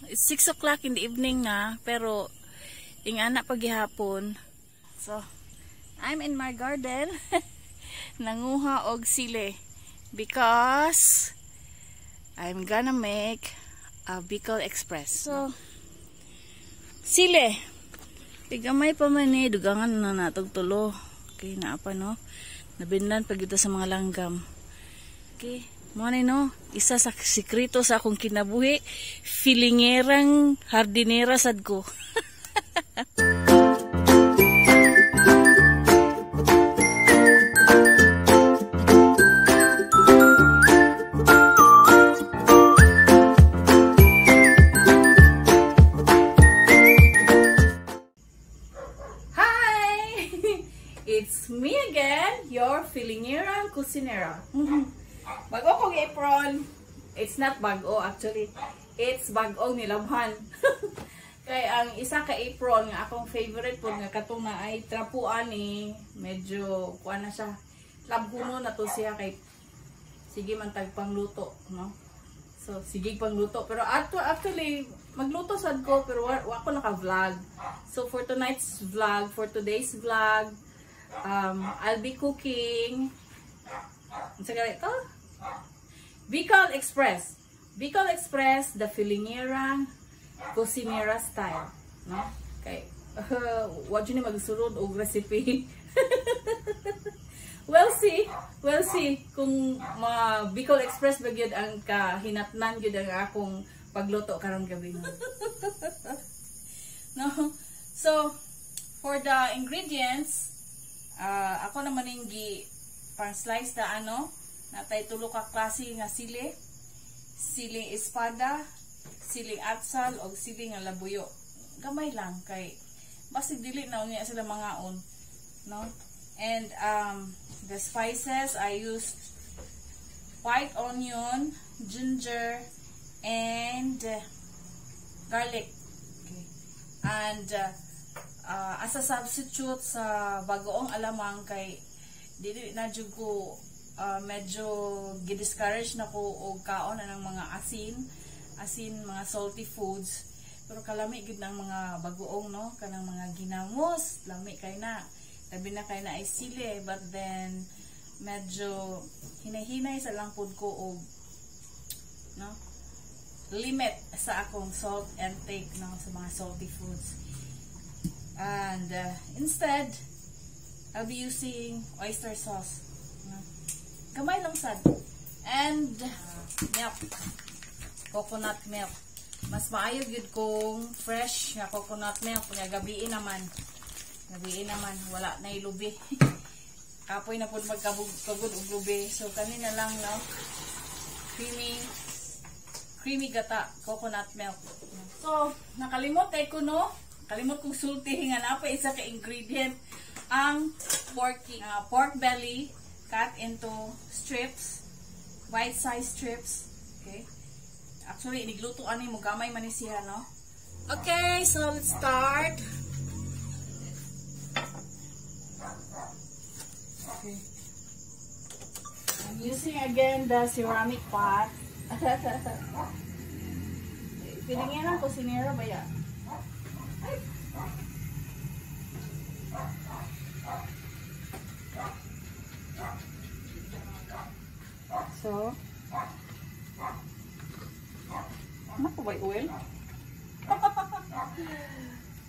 It's 6 o'clock in the evening na, pero ingana paghihapon. So, I'm in my garden. Nanguha og sili because I'm gonna make a Bicol Express. So, sili. Gamay pa man eh, dugangan na natog tulo. Okay, naa pa, no? Nabinlan pag ito sa mga langgam. Okay, mo ni, no, isa sa sikreto sa akong kinabuhi, feelingerang hardinera sad ko. Hi! It's me again, your feelingerang kusinera. Bago kong apron. It's not bago actually. It's bag-ong nilabhan. Kay ang isa ka apron nga akong favorite po nga katong na ay trapuan ni medyo kuan na siya. Labhuno na to siya kay sige man tag pangluto, no? So sige pangluto, pero ato actually magluto sad ko pero wa ko naka-vlog. So for tonight's vlog, for today's vlog, I'll be cooking unsa gali to? Bicol Express. Bicol Express, the feelingerang kusinera style, no? Kay wa jud ni magsulod og recipe. We'll see. We'll see kung ma Bicol Express ba gyud ang kahinatnan gyud ang akong pagluto karong gabi. No? So, for the ingredients, ako naman ning gi pang slice na ano, natay tulo ka klase nga sili, siling espada, siling atsal og siling nga labuyo. Gamay lang kay basig dili na unya sila mangaon, no? And the spices I used white onion, ginger, and garlic. Okay. And as a substitute sa bagoong alamang kay dili na jud ko medyo gi-discourage na ko og kaon na ng mga asin, mga salty foods. Pero kalami gid ng mga bagoong, no, kanang mga ginamos, lami kay na. Labi na kay na ay sili, but then medyo hinahinay sa lang pud ko og, no, limit sa akong salt intake, no, sa mga salty foods. And instead, I'll be using oyster sauce. No? Gamay lang sad. And milk. Coconut milk. Mas maayo gyud kung fresh nga coconut milk. Kaya gabiin naman. Gabiin naman. Wala na ilubi. Kapoy na pud magkabugod og lubi. So kanina lang, no? Creamy gata. Coconut milk. So, nakalimot ay ko, no? Kalimot kong sulti nga na pa isa ka ingredient ang pork belly cut into strips, bite size strips. Okay. Actually inigluto ani mo gamay man ni siya, no? Okay, so let's start. Okay. I'm using again the ceramic pot. Pilingan ang kusinera ba ya? So, ano po ba oil?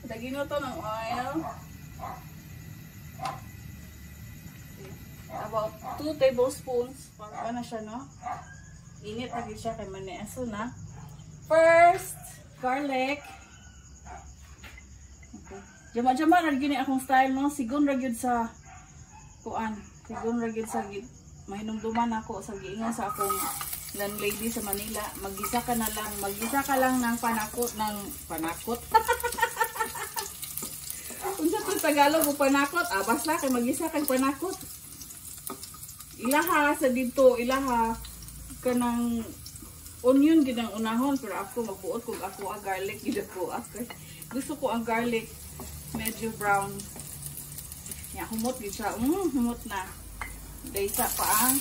Dagin mo to ng oil. About 2 tablespoons. Para na siya, no? Init na siya kay maneso na. First, garlic. Okay. Jama-jama ra gyud akong style, no? Sigon ra gyud sa kuan. Sigon ra gyud sa mahinumduman ako sa giingon sa akong landlady sa Manila, maggisa ka na lang, maggisa ka lang ng panakot ng panakot. Unsa to Tagalog o panakot? Ah, basta kay maggisa kay panakot. Ilaha sa dito, ilaha kanang onion gid ang unahon, pero ako magbuot kog ako ang garlic gid ako. Gusto ko ang garlic medyo brown. Ya, humot gid siya. Humot na. Daysa pa ang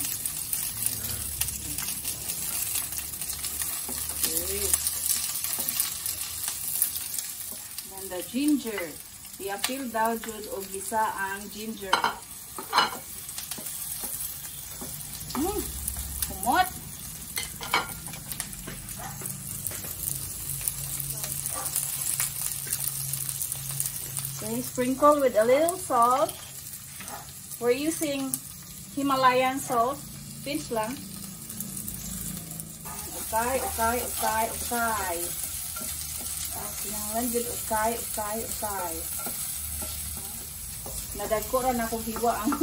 okay. And the ginger. Iapil daw jud og gisa ang ginger. Humot. Okay, sprinkle with a little salt. We're using Himalayan salt. Pinch lang. Okay. Kinahanglan jud okay. Nadagko ra na akong hiwa ang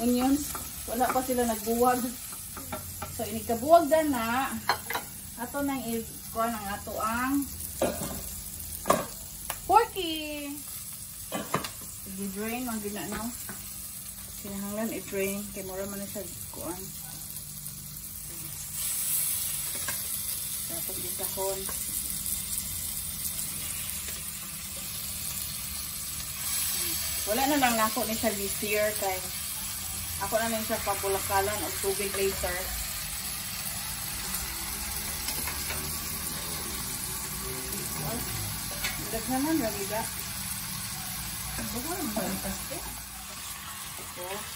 onions. Wala pa sila nagbuwag. So inig kabuwag dan na ato nang i-kuan ang ato ang porky. I-drain man gid na, no. Kinahanglan i-drain kay mura man na siya kuan. Tapos gisahon. Wala na lang nako ni siya gi-sear kay ako na lang siya pabulakalan og tubig later. Daghanan ra gid.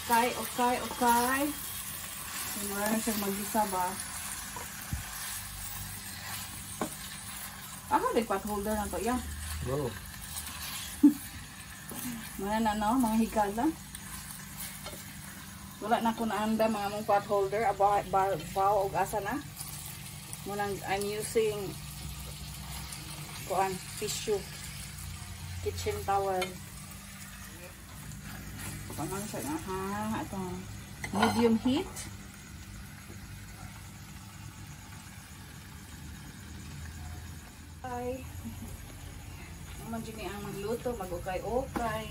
Okay. Mura na siya magisa ba? Ah, may pot holder na to, yan. Wow. Mura na, no? Mga higala. Wala na ko naanda mga mong pot holder. Aba, baw og asa na. Munang I'm using kuan tissue, kitchen towel. Paano siya? Aha, itong medium heat. Ay, naman dyan ang magluto, mag-ukay-ukay.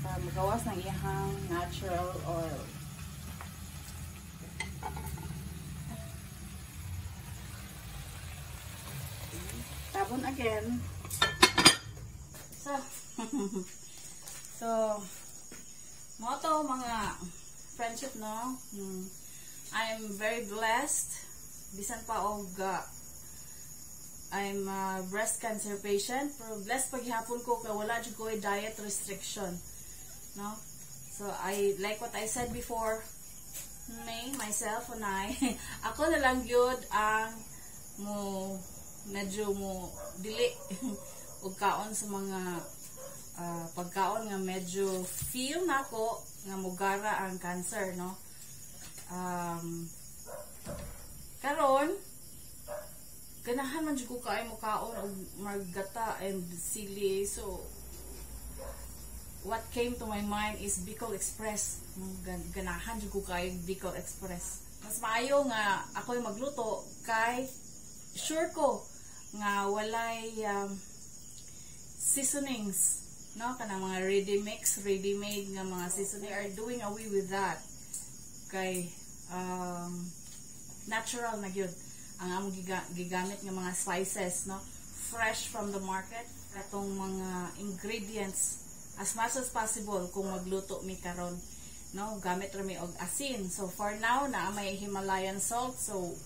Para magawas ng iyahang natural oil. Tabon again. So, mo to mga friendship, no? I'm very blessed. Bisan pa og I'm a breast cancer patient, pero blessed paghapon ko kay wala jud ko diet restriction, no? So I like what I said before, me, myself and I. Ako na lang gyud ang mo medyo mo dili og kaon sa mga pagkaon nga medyo feel nako nga mugara ang cancer, no? Karon ganahan man jud ko kaay mo kaon og margata and sili. So what came to my mind is Bicol Express. Ganahan jud ko kaay Bicol Express. Mas maayo nga ako'y magluto kay sure ko nga walay seasonings, no? Kanang mga ready mix, ready made nga mga seasoning are doing away with that kay natural na gyud ang among gigamit nga mga spices, no? Fresh from the market atong mga ingredients as much as possible kung magluto mi karon, no? Gamit ra mi og asin. So for now na may Himalayan salt, so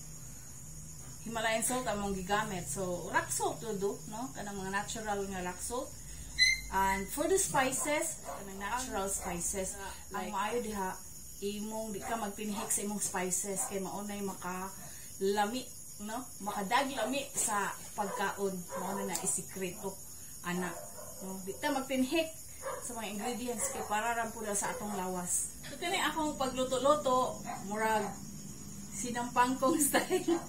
Himalayan salt among gigamit. So rock salt will do, no? Kanang mga natural nga rock salt. And for the spices, kanang natural spices, ang maayo diha imong di ka magpinhik sa imong spices kay maunay makalami, no? Makadaglami sa pagkaon. Mao na na isikreto ana, no? Di ta magpinhik sa mga ingredients kay para ra pud sa atong lawas. So kani akong pagluto-luto, murag sinampangkong style.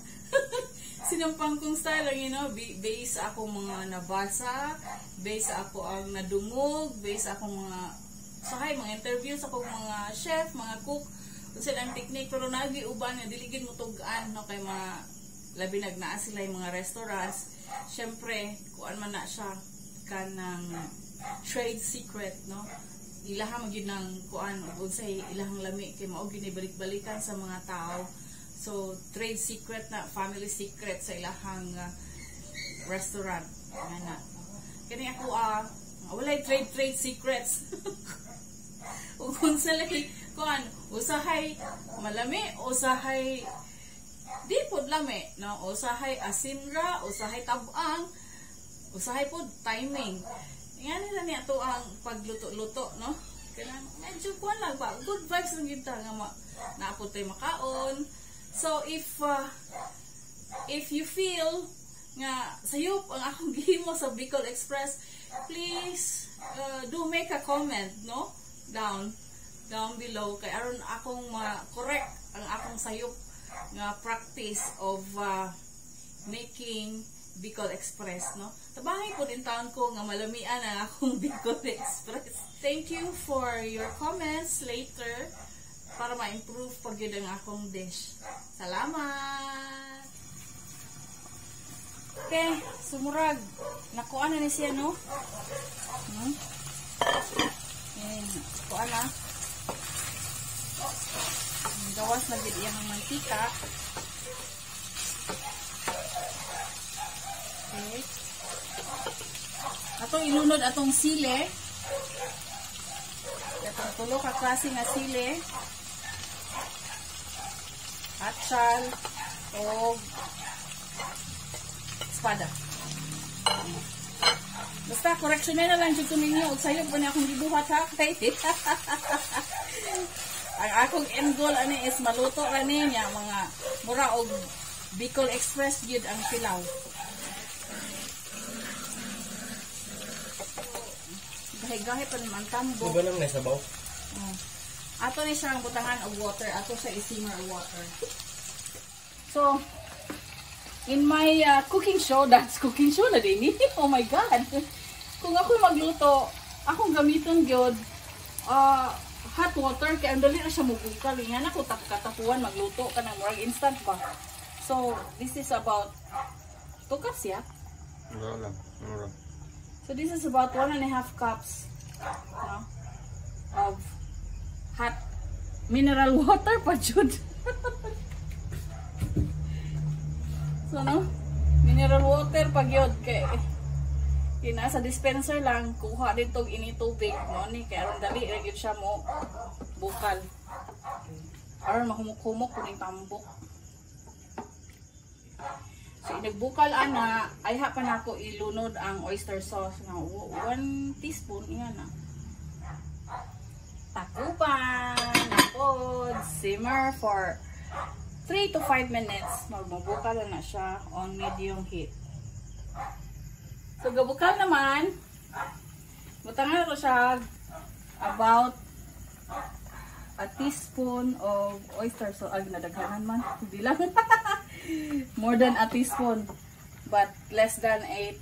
Sinampangkong style lang, base sa akong mga nabasa, base sa ako ang nadungog, base sa akong mga sahay, mga interview sa akong mga chef, mga cook, unsa lang technique, pero naagi uban nga dili gid mo tug-an, no, kay mga labi nagnaa sila yung mga restaurants. Syempre, kuan man na siya kanang trade secret, no? Ilaha man gyud ng kuan ug unsay ilahang lami kay mao gyud ni balik-balikan sa mga tao. So trade secret na, family secret sa ilahang restaurant nga na. Kani ako walay trade secrets. Ug unsa lagi kuan, usahay malami, usahay Di pod lami, no? Usahay asim ra, usahay tabang, usahay pod timing. Nga nila niya to ang pagluto-luto, no? Kanang medyo kuan lang ba, good vibes lang gyud ta nga naa pod tay makaon. So if you feel nga sayop ang akong gihimo sa Bicol Express, please do make a comment, no? Down below kay aron akong ma-correct ang akong sayop nga practice of making Bicol Express, no? Tabangi po din taon ko nga malamian ang akong Bicol Express. Thank you for your comments later para ma-improve pag yun ang akong dish. Salamat! Okay, sumurag. Nakuha na ni siya, no? Okay, kuha na. Gawas na gid iyang mantika. Okay. Atong ilunod atong sili. Atong tulo ka klase nga sili. Atchal og espada. Basta correction na lang jud ko ninyo og sayop pa ni akong gibuhat ha kay ang akong end goal ani is maluto ra ni niya mga mura og Bicol Express gyud ang tilaw. Gahi-gahi pa naman tambok. Diba lang nasabaw? Oh. Ato ni siyang butangan og water. Ato siya i-simmer og water. So, in my cooking show, that's cooking show na din. Oh my God! Kung ako magluto, akong gamiton gyud hot water kay ang dali na siya mubukal. Nga na ko katapuan magluto kanang murag instant pa. So, this is about 2 cups, yeah? Wala lang. Mura. So this is about 1.5 cups, no, of hot mineral water pa jud. So no, mineral water pa gyud kay nasa dispenser lang, kuha dito og ini tubig mo ni kay aron dali ra gyud siya mo bukal. Aron mahumok-humok kuning tambok. So inagbukal ana, ay ha pa nako ilunod ang oyster sauce nga 1 teaspoon nga na. Takupan napod, simmer for 3 to 5 minutes. Magbukal na siya on medium heat. So gabukal naman, butangan ko siya about a teaspoon of oyster sauce. Ay, nadaghanan man. Hindi lang. More than a teaspoon, but less than 8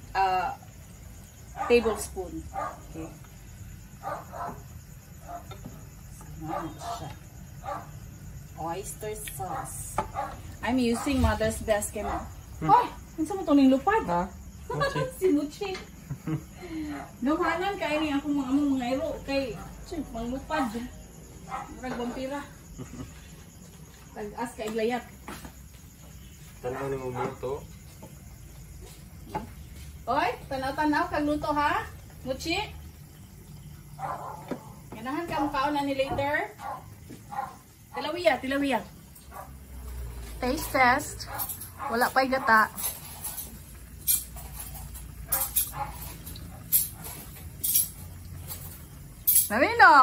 tablespoon. Okay. So, siya. Oyster sauce. I'm using Mother's Best kay mo. Hoy, unsa mo to ning lupad? Ha? Muchi. Si Muchi. Gamhanan kay ni akong mga among mga iro kay manglupad. Murag vampira. Tag-as kay layat. Tanaw ni mo luto. Oy, tanaw-tanaw kag luto ha. Muchi. Ganahan ka mukaon na ni later. Tilawiya, tilawiya. Taste test. Wala pa'y gata. Nami no?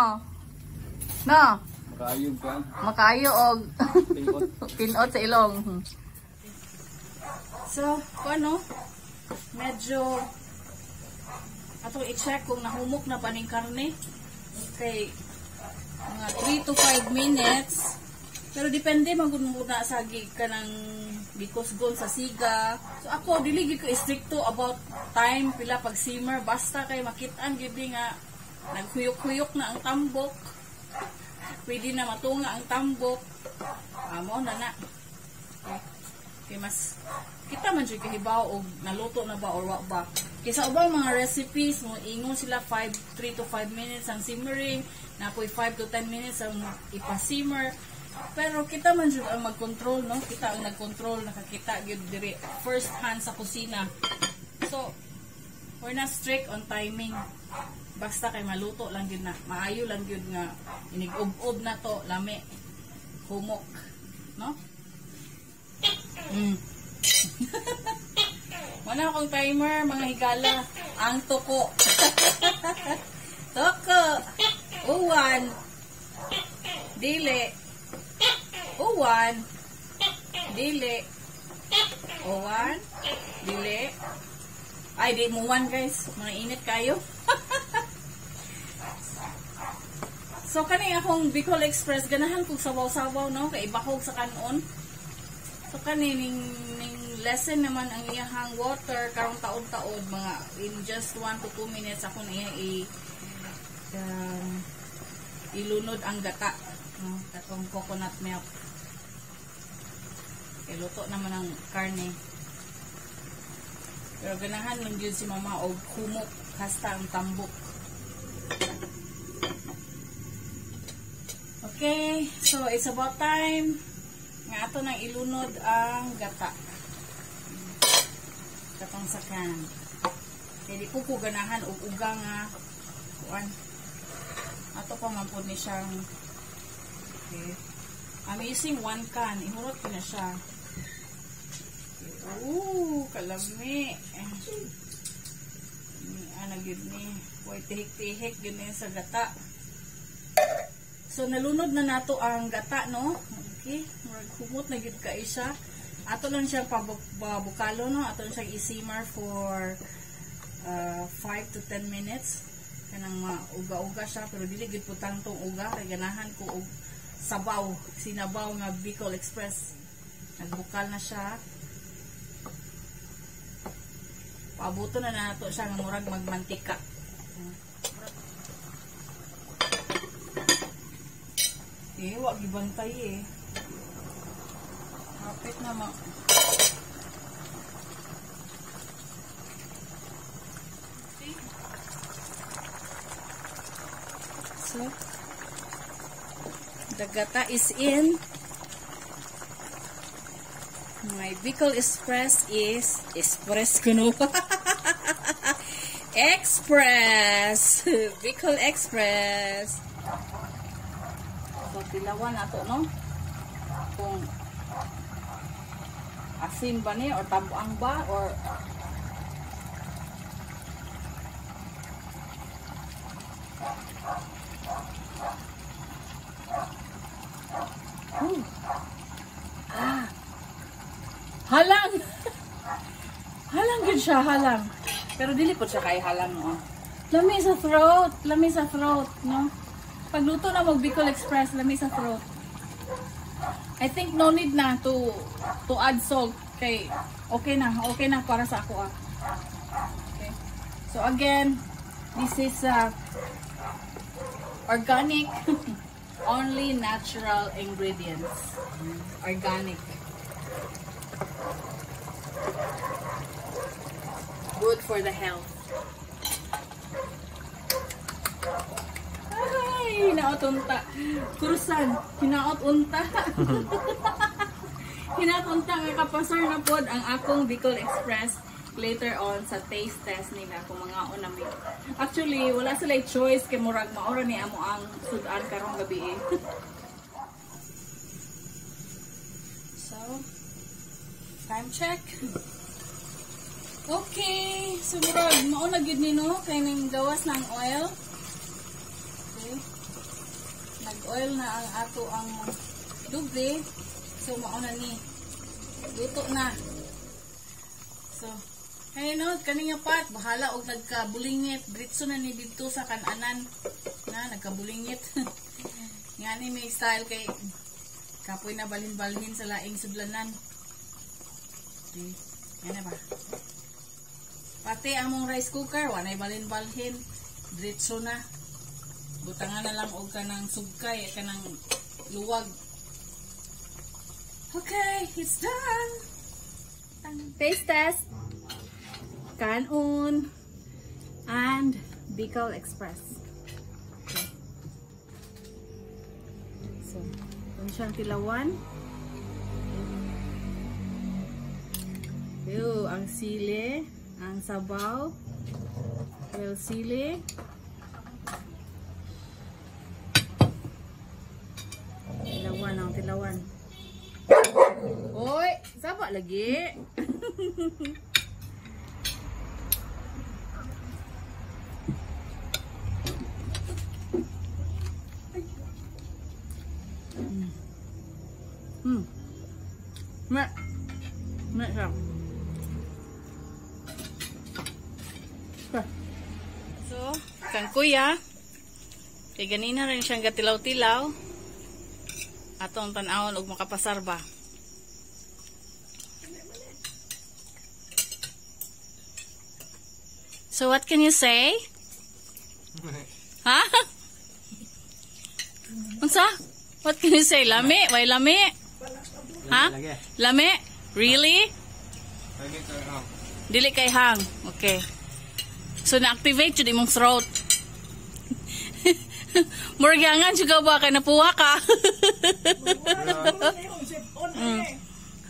No? Makaayog ka. Makaayo og pinot sa ilong. So, kung ano, medyo atong i-check kung nahumok na ba ning karne. Kay mga 3 to 5 minutes. Pero depende man gud muna sa kanang gikusgon sa siga. So ako dili gid ko stricto about time pila pag simmer, basta kay makit-an gid nga naghuyok-huyok na ang tambok. Pwede na matunga ang tambok. Amo na na. Okay. Kay mas kita man jud kahibaw og naluto na ba or wa ba. Kay sa ubang mga recipes mo ingon sila 3 to 5 minutes ang simmering, napoy 5 to 10 minutes ang ipa-simmer. Pero kita man jud ang mag-control, no? Kita ang nag-control, nakakita gyud diri first hand sa kusina. So we're not strict on timing. Basta kay maluto lang gyud na, maayo lang gyud nga inig-ub-ub na to, lami, humok, no? Wala akong timer, mga higala. Ang tuko. Tuko. Uwan. Dili. Uwan. Dili. Uwan. Dili. Ay, di mo one, guys. Mga init kayo. So, kani akong Bicol Express, ganahan kog sabaw-sabaw, no? Kay ibakog sa kanon. So, kani, ning lesson naman ang iyahang water, karong taod-taod, mga in just 1 to 2 minutes, ako na iya ilunod ang gata. No? Katong coconut milk. Iluto naman ang karne. Pero ganahan man yun si mama og humok hasta ang tambok. Okay, so it's about time nga ato nang ilunod ang gata. Katong sa can. Kaya di po ko ganahan og uga nga kuan. Ato pa man po ni siyang okay. I'm using 1 can. Ihurot ko na siya. Okay. Ooh, kalami. Ana gyud ni. Way tihik-tihik gyud ni sa gata. So nalunod na nato ang gata, no? Okay, murag humot na gyud kay siya. Ato lang siyang pabukalo, no? Ato lang siyang i-simmer for 5 to 10 minutes. Kanang mauga-uga siya, pero dili gyud putang tong uga kay ganahan ko og sabaw, sinabaw nga Bicol Express. Nagbukal na siya. Paabuto na nato siya nga murag magmantika. Eh, wa gibantay eh. Kapit na ma. Okay. So, the gata is in. My Bicol Express is Express kuno. Express. Bicol Express. So, tilawan nato, no? Kung asin ba ni or tabuang ba or halang. Halang gud siya, halang. Pero dili po siya kay halang, no? Lami sa throat, lami sa throat, no? Pagluto na mag Bicol Express, lami sa throat. I think no need na to add salt kay okay na para sa ako, ah. Okay. So again, this is organic, only natural ingredients. Organic. Good for the health. Ay, hinaot unta. Kurusan, hinaot unta. Hinaot unta nga kapasar na pod ang akong Bicol Express later on sa taste test nila kung mga una may. Actually, wala sila choice kay murag maura ni amo ang sudan karong gabi eh. So, time check. Okay, so murag mauna gyud ni, no, kay ning gawas na ang oil. Okay. Nag-oil na ang ato ang dugli. So mauna ni. Luto na. So, hey no, kani nga pat bahala og nagkabulingit, diretso na ni didto sa kananan na nagkabulingit. Ngani may style kay kapoy na balhin-balhin sa laing sudlanan. Okay. Yan na ba? Pati among rice cooker, wanay balhin-balhin, diretso na. Butangan na lang og kanang sugkay, kanang luwag. Okay, it's done. Taste test. Kanon and Bicol Express. Okay. So, itong siyang tilawan. Yo, ang sili, ang sabaw. Well, sili. Tilawan, ang tilawan. Oy, saba lagi. Me. Me siya. So, kang kuya, kay ganina rin siyang gatilaw-tilaw. Atong tan-awon og makapasar ba. So what can you say? Ha? Unsa? What can you say? Lami? Why lami? Ha? Lami? Really? Dili kay hang. Okay. So na-activate jud imong throat. Murag jud ba kay napuha ka?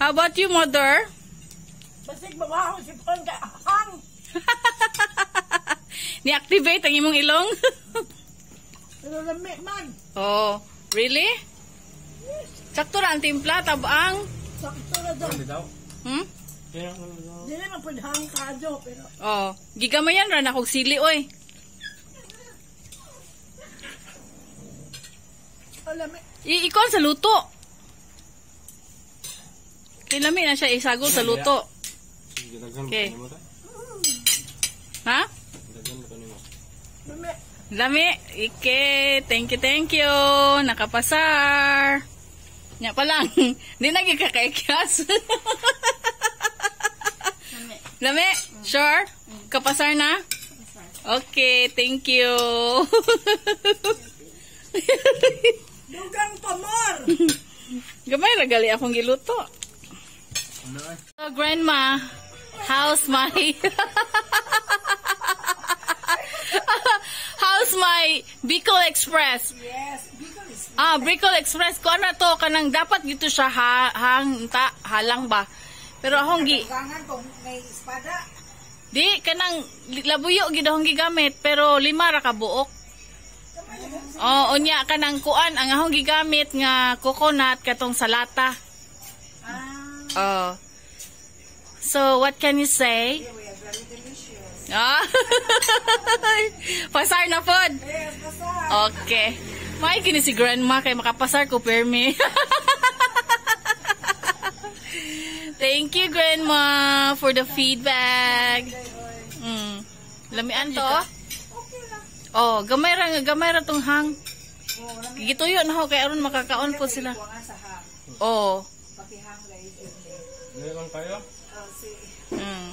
How about you, mother? Basig mawahong sipon ka hang. Ni-activate ang imong ilong? Pero lami man. Oh, really? Sakto ra ang timpla tabang. Sakto ra daw. Hmm? Dili man pud hang kadyo pero oh, gigamayan ra na kog sili oy. Oh, lami. Iikon sa luto. Kay lami na siya isagol sa luto. Okay. Ha? Lami. Lami. Okay, thank you, thank you. Nakapasar. Nya pa lang. Di na gikakaikyas. Lami. Lami? Sure? Kapasar na? Okay, thank you. Dugang pamor. Gamay ra gali akong giluto. So, Grandma, how's my Bicol Express? Yes, Bicol is Ah, Bicol Express ko na to kanang dapat gito siya ha, hang ta halang ba. Pero akong gi Dugangan kung may espada. Di kanang labuyo gid akong gigamit pero 5 ra ka buok. Oh, unya kanang kuan ang akong gigamit nga coconut katong salata. Ah. Oh. So what can you say? We are very delicious. Ah. Pasar na pod. Yes, pasar. Okay. May kini si grandma kay makapasar ko permi. Thank you, Grandma, for the feedback. Lamian to. Okay lang. Oh, gamay ra tong hang. Oh, lami. Gituyo na ho kay aron makakaon po sila. Kuha nga sa hang. Oh. Pakihang guys. Meron kayo? Oh, si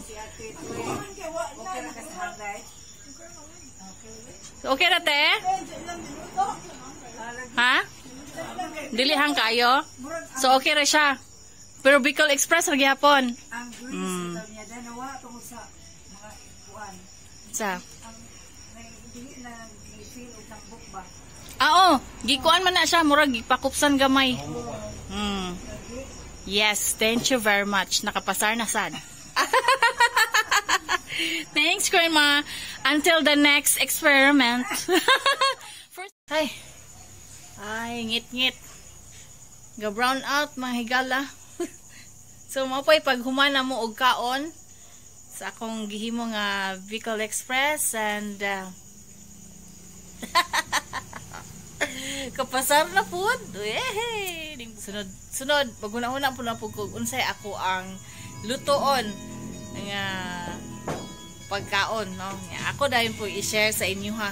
si Ate Tue. Okay ra ka sa hang guys. So, okay ra te? Ha? Dili hang kayo? So okay ra siya. Pero Bicol Express ra gihapon. Ang grease ito niya danawa tungod sa mga kuan. Sa Ang may dili na may feel og tambok ba. Ah, oh, gikuan man na siya, murag gipakupsan gamay. Yes, thank you very much. Nakapasar na sad. Thanks, Grandma. Until the next experiment. First, ay, ay, ngit-ngit. Ga brown out, mga higala. So, mao po'y paghumana mo og kaon sa akong gihimo nga Bicol Express and kapasar na pud. Yehey! Sunod, sunod, pag-una-una po na po kung unsay ako ang lutoon nga pagkaon, no? Ako dahil po i-share sa inyo ha.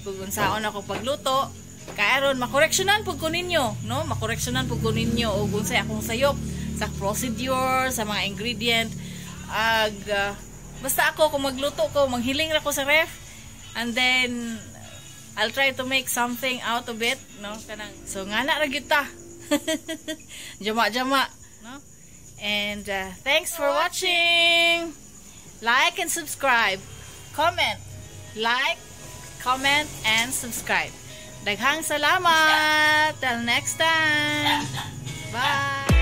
Kung unsaon ako pagluto, kay aron makoreksyonan pud ko ninyo, no? Makoreksyonan pud ko ninyo og unsay akong sayop sa procedure, sa mga ingredient. Ag basta ako kung magluto ko, manghiling ra ko sa ref and then I'll try to make something out of it, no? Kanang so nga na ra gyud ta. Jama-jama, no? And thanks for watching. Like and subscribe. Comment. Like, comment, and subscribe. Daghang salamat. Till next time. Bye.